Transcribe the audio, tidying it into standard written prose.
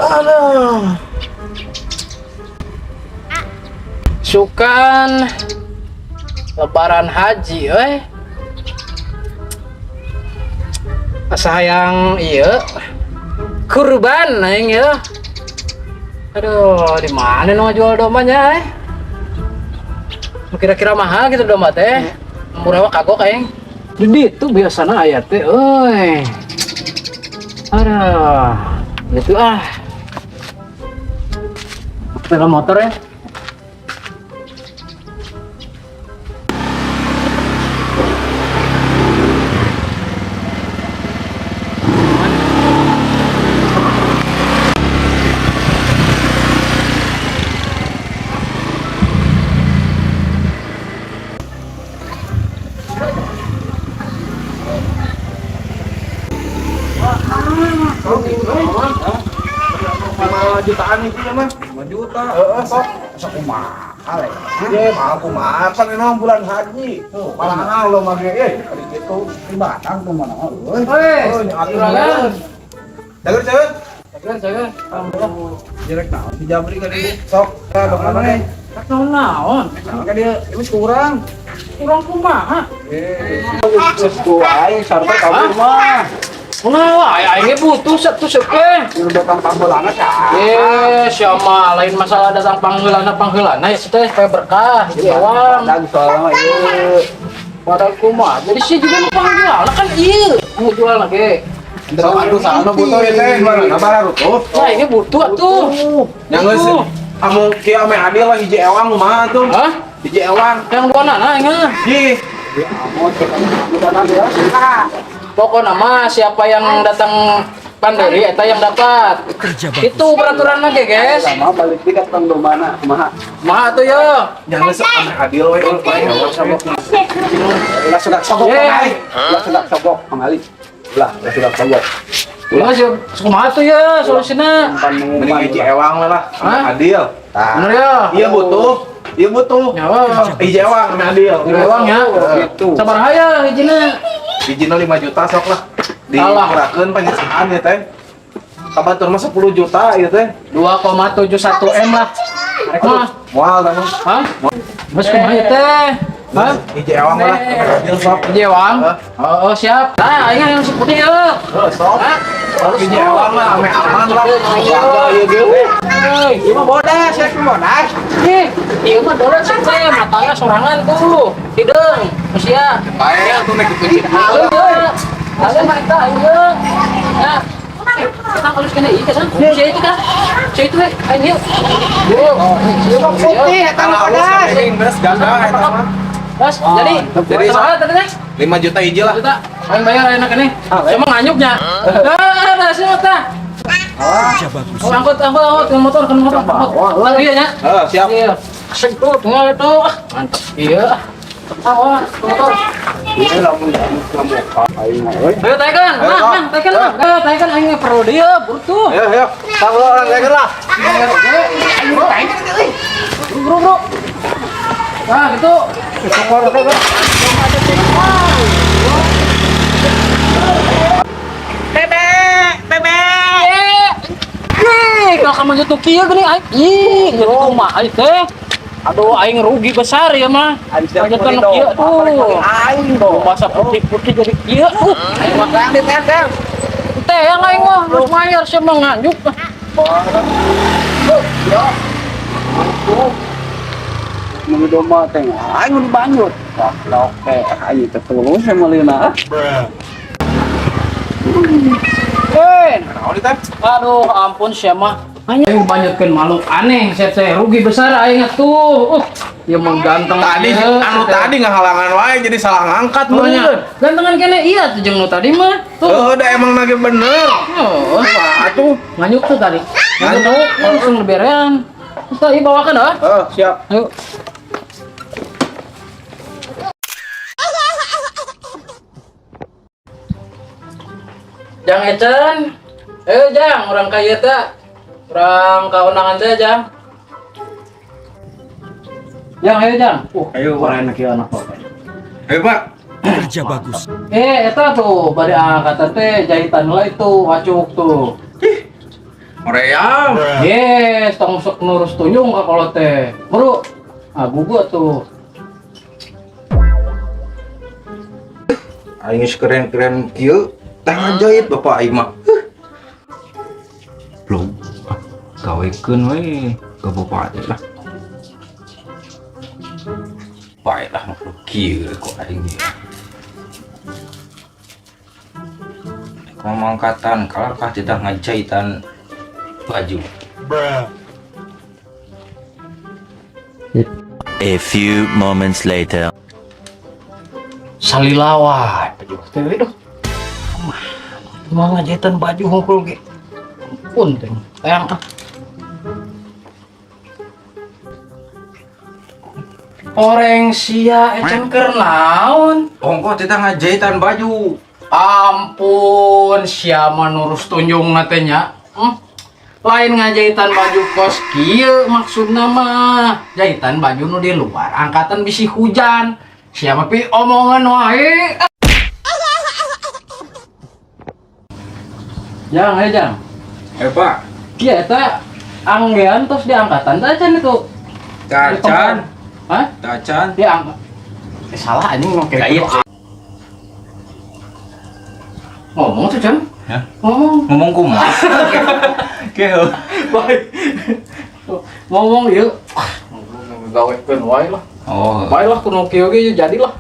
Aduh. Sukan lebaran haji euy. Asa hayang ieu kurban aing ya. Aduh, di mana nu jual dombanya eh? Kira-kira mahal gitu domba teh. Murah mah kagok aing. Di ditu biasana aya teh euy. Aduh, gitu ah. Sepeda motor ya. 5 jutaan itu ya mah. 5 juta. Heeh, sok. Sok kumaha le. Ye, mahal kumaha pan ini bulan haji. Malah lo mah ge eh ari kitu di batang tuh mana euy. Hei, Oh, nya atuh. juragan. Jaga jaga. Jaga, jaga. Alhamdulillah. Jelek naon si Jabri ka dieu. Sok, ka bakal teh. Rek naon naon? Naon ka dieu? Ini kurang. Kurang kumaha? Eh, geus ku aing sarta kabur mah. Kumaha wae aing ge butuh satu sepe. Kudu datang pangheulana cah. Eh, siapa lain masalah datang pangheulana pangheulana ya teh supaya berkah, ewang. Dan soalnya mah ieu. Padahal kumaha. Jadi sih juga nu pangheulana kan ieu nu jual lagi. Sok atuh saha butuh ieu teh, mana bararutuh. Nah, ini butuh atuh. Yang geus Butuh. amu kieu ame adil lah hiji ewang kumaha tuh. Hah? Hiji ewang. Yang dua nana aing mah. Ji. Pokoknya mah siapa yang datang panderi eta yang dapat. Itu peraturan lagi, guys. Sama balik di katang domana kumaha. Maha tuh yo. Jangan sok ame adil we euy. Sabok. Ulah sudak sobok Ye. pangali. Ulah sudak sobok pangali. Ulah, ulah sudak sobok. Ulah sih, kumaha tuh ya solusina. Umpan Mending mengumpan. hiji ewang we lah, ame Hah? adil. Bener ya? Iya butuh. Iya butuh. Nyawa. Hiji ewang ame adil. Hiji ewang ya. Gitu. Sabaraha ya hijina? Hijina 5 juta sok lah. Alah. Dimurahkeun panyesaan ya teh. Kabatur mah 10 juta ieu teh. 2,71 M lah. Rek mah. Moal tah mah. Hah? Bos kumaha ya teh? Hah? Hiji ewang lah. Ame adil sok. Hiji ewang? Hah? Oh, oh, siap. Nah, aing yang seputih ya. Heuh, sok. Hah? Hiji ewang lah ame aman lah. Jaga ieu ge. Hei, Ieu mah bodas, ya bodas. ih, ieu mah dolet sih teh, matanya sorangan tuh. Hideung, usia. Bae atuh nek dikuncit. Iya. Ada mah eta ieu. Nah, kita halus kena ieu kan. Sia itu kan. Sia itu eh, aing ieu. Yo. Putih eta mah bodas. Beres gagah eta mah. Bos, jadi Jadi, sabaraha tadi teh? 5 juta hiji lah. Juta. Aing bayar enak ini. Cuma nganyuknya. Ah, dah sih tah. Oh, angkut, angkut, angkut, ke motor, ke motor, angkut. Lah iya nya. Heeh, siap. Iya. Asik tuh, tinggal itu. Ah, mantap. Iya. Ah, wah, ke motor. Ieu lamun lamun aing mah euy. Ayo taekan, Ayo, nah, Kak. nah, taekan, nah. Ayo taekan aing perlu dia, butuh. Ayo, ayo. Tang lo orang taekan lah. Bro, bro. Nah, gitu. Bebek, bebek. Eh, kalau kamu nyetuk kieu geuning aing. Ih, jadi kumaha ieu teh? Aduh, aing rugi besar ya mah. Aing siap Lanjutkan nu kieu tuh. Aing dong. Bahasa putih-putih jadi kieu. Aing mah Tang ditendang. teh yang aing mah geus mayar sia mah nganjuk. Mun domba teh aing mun banyut. Wah, oke, aing teh tulus meulina. Eh, Naon ieu teh? aduh, ampun sia mah. Aing banyutkeun makhluk aneh, sia teh rugi besar aing tuh. Ieu mah ganteng. Tadi ieu, anu sia teh. tadi ngahalangan wae jadi salah ngangkat Oh, nya. meureun. Gantengan kene iya tuh jeung nu tadi mah. Tuh. Heuh, da emang nage bener. Oh, Wah, atuh. nganyuk tuh tadi. Nganyuk langsung diberean. Terus tadi bawakan ah. Heeh, siap. Ayo. Jang Ecen. Eh, Jang, orang kaya teh. Orang kaundangan teh, Jang. Jang, ayo Jang. Ayo, orang enak ya anak bapak. Ayo, Pak. Kerja bagus. Eh, eta tuh bade angkatan teh jahitan lah itu, acuk tuh. Hoream. Yes, tong sok nurus tunjung ka kolot teh. Bro, ah gugu tuh. Aing geus keren-keren kieu, tah ngajahit bapak aing mah. Belum. Ah, gawekeun we ke bapak aja lah. Baik lah makhluk kieu kok aing ieu. Ngomong angkatan kalahkah tidak ngajahitan baju. A few moments later. Salila wae baju teh we duh. Mah ngajahitan baju hungkul ge. Ampun teh. Tayang ah. Oreng sia ecan keur naon? Ongkoh tidak ngajahitan baju. Ampun, sia mah nurus tunjung teh nya. Lain ngajahitan baju kos kieu maksudna mah. Jahitan baju nu di luar angkatan bisi hujan. Sia mah pi omongan wae. Jang, ayo jang. Eh pak, Iya, eta anggean terus di angkatan teh acan itu. tacan, Hah? tacan. Di angkat. Eh, salah anjing mau kayak Iya. gitu. Ngomong tuh, Chan. Hah? Ngomong. Ngomong kumaha? Keo. Baik. Ngomong yuk. Gawekeun wae lah. Oh. Bae lah kuno kieu ge jadilah.